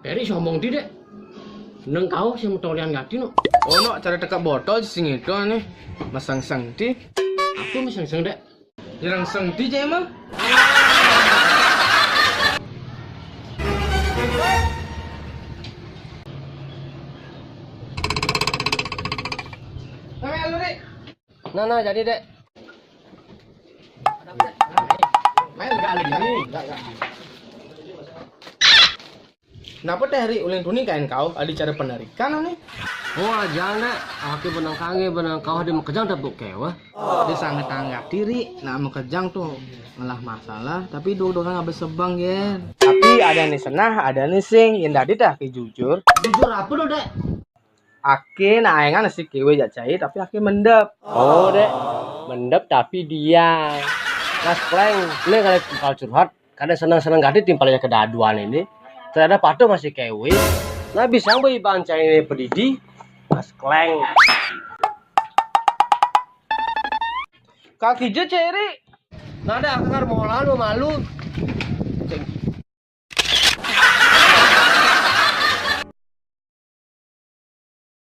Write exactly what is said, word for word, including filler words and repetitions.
Eri sombong ti, Dek. Neng kau sing metolian gati no. Oh, no, cara tekap botol sing itu nih. Masang seng ti. Aku masang seng, Dek. Jarang seng ti, Cek, mah. Nah, nah, jadi, Dek. Main kali ini. Napa teh, Ri, ulin tuni kain kau, adi cara penarikan nih? Oh, ajang, Dek. Aki benang kange, benang kau adi makejang tepuk kewa. Dia sangat tanggap diri, nak makejang tuh ngelah masalah, tapi dua-dua nggak bersebang, Yen. Tapi ada nih senah, ada nih sing, yang tadi dah ki jujur. Jujur apa lo, Dek? Aki nak aengan si kiwe jak cai, tapi aki mendep. Oh, Dek. Mendep tapi diam. Nah, sekleng, ini kalau, kalau curhat, kada senang-senang gati timpalnya kedaduan ini. Ternyata patuh masih kewe. Nah, bisa nggo ibang cai ini pedidi. Nah, sekleng. Kaki je ceri. Nada akar molan mau malu. Cek,